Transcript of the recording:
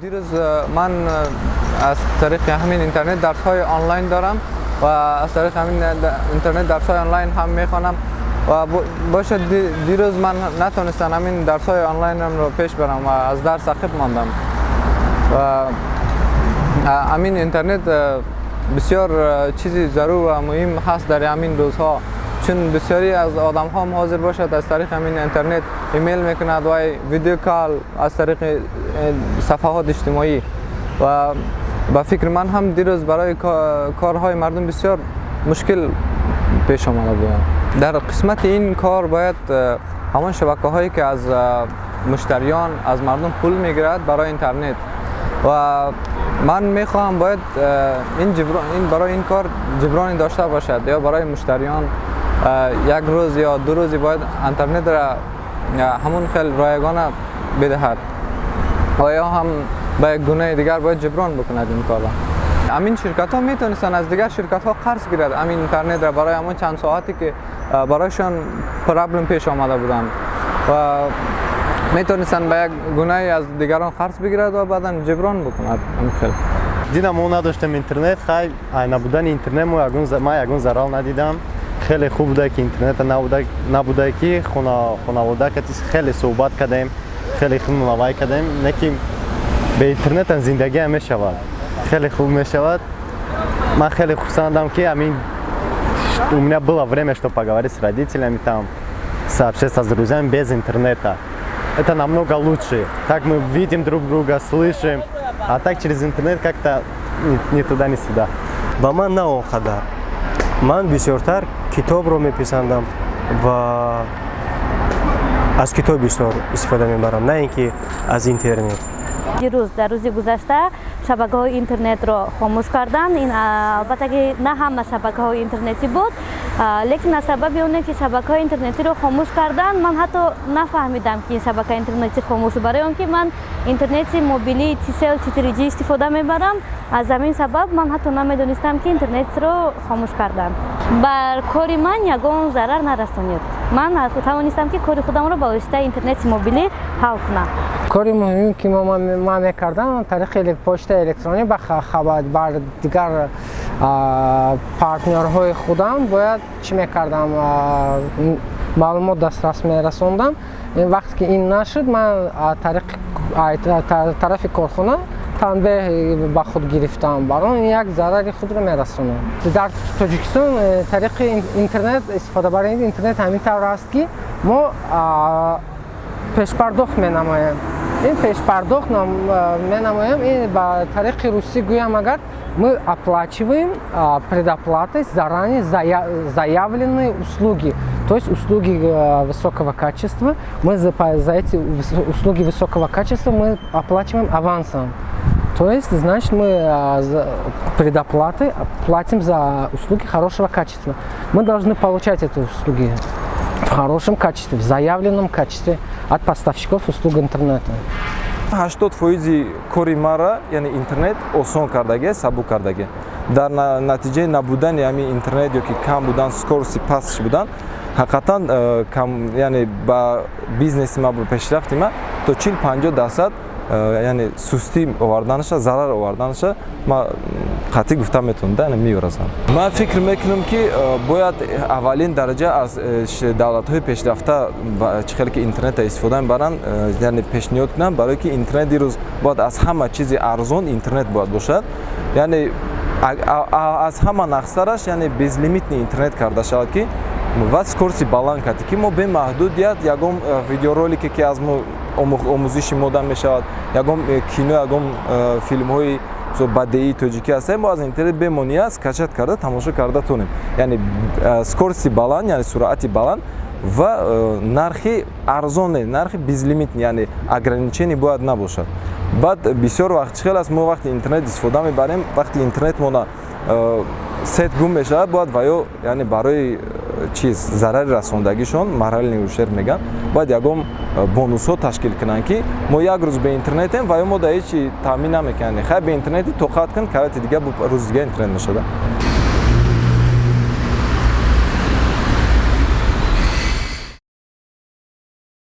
Дирӯз ман аз тариқи ҳамин интернет дарсҳои онлайн дорам ва аз тариқи ҳамин интернет дарсҳои онлайн ҳам мехонам ва бошад, дирӯз ман натонистам ҳамин дарсҳои онлайнамро пеш барам ва аз дарс ақиб мондам. Ва ҳамин интернет бисёр чизи зарур ва муҳим ҳаст дар ҳамин рӯзҳо, чун бисёре аз одамҳо ҳам ҳозир бошад, аз тариқи ҳамин интернет имейл мекунад ва video call аз тариқи сафҳаҳои иҷтимоӣ. Ва ба фикри ман ҳам дирӯз барои корҳои мардум бисёр мушкил пеш омада буд. Дар қисмати ин кор бояд ҳамон шабакаҳое ки аз муштариён, аз мардум пул мегирад барои интернет, ва ман мехоҳам бояд ин барои ин кор ҷиброне дошта бошад ё барои муштариён як рӯз ё 2 рӯзи бояд интернетро ҳамон хел ройгона бидиҳад ва ё ҳам ба як гунаи дигар бояд ҷиброн бикунад ин корро. Ҳамин ширкатҳо метавонистанд аз дигар ширкатҳо қарз гирад ҳамин интернетро барои ҳамон чанд соате ки барояшон проблем пеш омада буданд ва метавонистанд ба як гунае аз дигарон қарз бигирад ва баъдан ҷиброн бикунад. Ҳамин хел. Дина мо надоштем интернет, хай ай набудани интернет мо ягон зарар надидам. Хеле хуб буда ки интернет набуда, ки хонавода кати хеле суҳбат кардем, хеле хуб мунаввай кардем. Не ки бе интернетам зиндагиам мешавад, хеле хуб мешавад. Ман хеле хурсандам, ки ҳамин у меня было время, чтобы поговорить с родителями, там сообщаться с друзьями без интернета. Это намного лучше. Так мы видим друг друга, слышим, а так через интернет как-то ни туда, ни сюда. Ба ман на он қадар. Ман бисёртар китобро меписандам ва аз китоб бисёр истифода мебарам, на ин ки аз интернет. Дирӯз, дар рӯзи гузашта, шабакаҳои интернетро хомӯш карданд. Ин албатта ки на ҳама шабакаҳои интернетӣ буд, лекин аз сабаби оне ки шабакаҳои интернетиро хомӯш карданд, ман ҳатто нафаҳмидам, ки ин шабакаи интернетӣ хомӯш, барои он ки ман интернети мобилии Tcell 4G истифода мебарам. Аз ҳамин сабаб ман ҳатто намедонистам, ки интернетро хомӯш карданд. Бар кори ман ягон зарар нарасонид. Ман тавонистам, ки кори худамро ба воситаи интернети мобилӣ ҳал кунам. Кори муҳим, ки ман мекардам, тариқи почтаи электронӣ ба хабар бар дигар партнёрҳои худам бояд чӣ мекардам, маълумот дастрас мерасондам. Ин вақте ки ин нашуд, ман тарафи корхона танбеҳ ба худ гирифтам. Бар он як зарари худро мерасонам. Дар Тоҷикистон тариқи интернет, истифодабарии интернет ҳамин тавр аст, ки мо пешпардохт менамоем. Ин пешпардохт менамоем, ин ба тариқи русӣ гӯям агар, мы оплачиваем предоплатой заранее заявленные услуги, то есть услуги высокого качества. Мы за эти услуги высокого качества мы оплачиваем авансом. То есть, значит, мы предоплаты платим за услуги хорошего качества. Мы должны получать эти услуги в хорошем качестве, в заявленном качестве от поставщиков услуг интернета. 80 фоизи кори мара, яъне интернет осон кардагӣ, сабук кардагӣ. Дар натиҷаи набудани ҳамин интернет ё ки кам будан, скорости пастш будан, ҳақиқатан яъне ба бизнеси ма, ба пешрафти ма то 40-50 дарсад, яъне сустӣ оварданаша, зарар оварданаша ма қатъӣ гуфта метавонам да, яъне меёразам. Ман фикр мекунам, ки бояд аввалин дараҷа аз давлатҳои пешрафта чӣ хеле ки интернета истифода мебаранд, яъне пешниҳод кунанд, барое ки интернет дирӯз бояд аз ҳама чизи арзон интернет бояд бошад, яъне аз ҳама нақсараш, яъне безлимитный интернет карда шавад, ки ва скорости баланд кард, ки мо бемаҳдудият ягон видеоролике, ки аз мо омӯзиши мода мешавад, ягон кино, ягон филмҳои бадеии тоҷикӣ ҳастем, мо аз интернет бемонеа скачать карда, тамошо карда тонем. Яъне скорости баланд, яъне суръати баланд ва нархи арзоне, нархи безлимитный, яъне ограничение бояд набошад. Баъд бисёр вақт чӣ хел аст: мо вақти интернет истифода мебарем, вақти интернетмона сеть гум мешавад, бояд ва ё яъне барои чиз зарари расондагишон, моральный ущерб мегӯянд, бояд ягон бонусҳо ташкил кунанд, ки мо як рӯз бе интернетем ва ё мо дар ҳеҷ чи таъмин намекунем. Хай, бе интернети тоқат кун, карати дига рӯзи дига интернет мешавад.